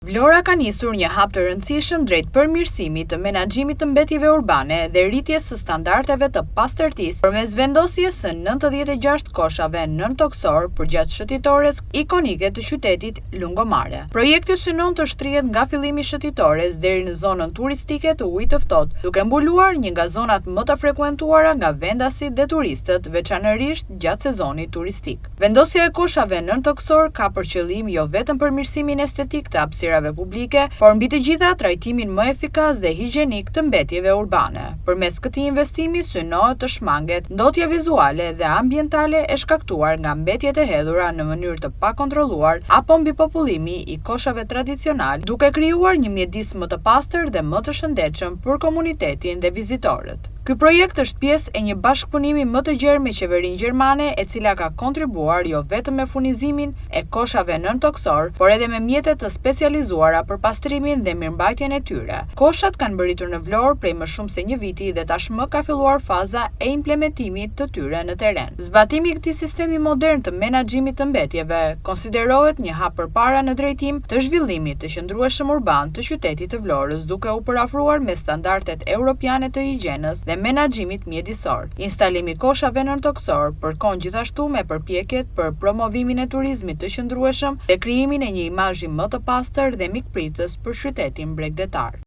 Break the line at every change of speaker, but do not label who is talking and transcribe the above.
Vlora ka nisur një hap të rëndësishëm drejt përmirësimit të menaxhimit të mbetjeve urbane dhe rritjes së standardeve të pastërtisë përmes vendosjes së 96 koshave nëntokësorë përgjatë shëtitores ikonike të qytetit Lungomare. Projekti synon të shtrihet nga fillimi i shëtitores deri në zonën turistike të Ujit të Ftohtë, duke mbuluar një nga zonat më të frekuentuara nga vendasit dhe turistët, veçanërisht gjatë sezonit turistik. Vendosja e koshave nëntokësorë ka për qëllim jo vetëm përmirësimin estetik të hapësirave publike, por mbi të gjitha trajtimin më efikas dhe higjenik të mbetjeve urbane. Përmes këtij investimi synohet të shmanget ndotja vizuale dhe ambientale e shkaktuar nga mbetjet e hedhura në mënyrë të pakontrolluar apo mbipopullimi i koshave tradicionalë, duke krijuar një mjedis më të pastër dhe më të shëndetshëm për komunitetin dhe vizitorët. Ky projekt është pjesë e një bashkëpunimi më të gjerë me qeverinë gjermane, e cila ka kontribuar jo vetëm me furnizimin e koshave nëntokësorë, por edhe me mjete të specializuara për pastrimin dhe mirëmbajtjen e tyre. Koshat kanë mbërritur në Vlorë prej më shumë se një viti dhe tashmë ka filluar faza e implementimit të tyre në terren. Zbatimi i këtij sistemi modern të menaxhimit të mbetjeve konsiderohet një hap përpara në drejtim të zhvillimit të qëndrueshëm urban të qytetit të Vlorës, duke u përafruar me standardet europiane të higjienës dhe menaxhimit mjedisor. Instalimi i koshave nëntokësorë përkon gjithashtu me përpjekjet për promovimin e turizmit të qëndrueshëm dhe krijimin e një imazhi më të pastër dhe mikpritës për qytetin bregdetar.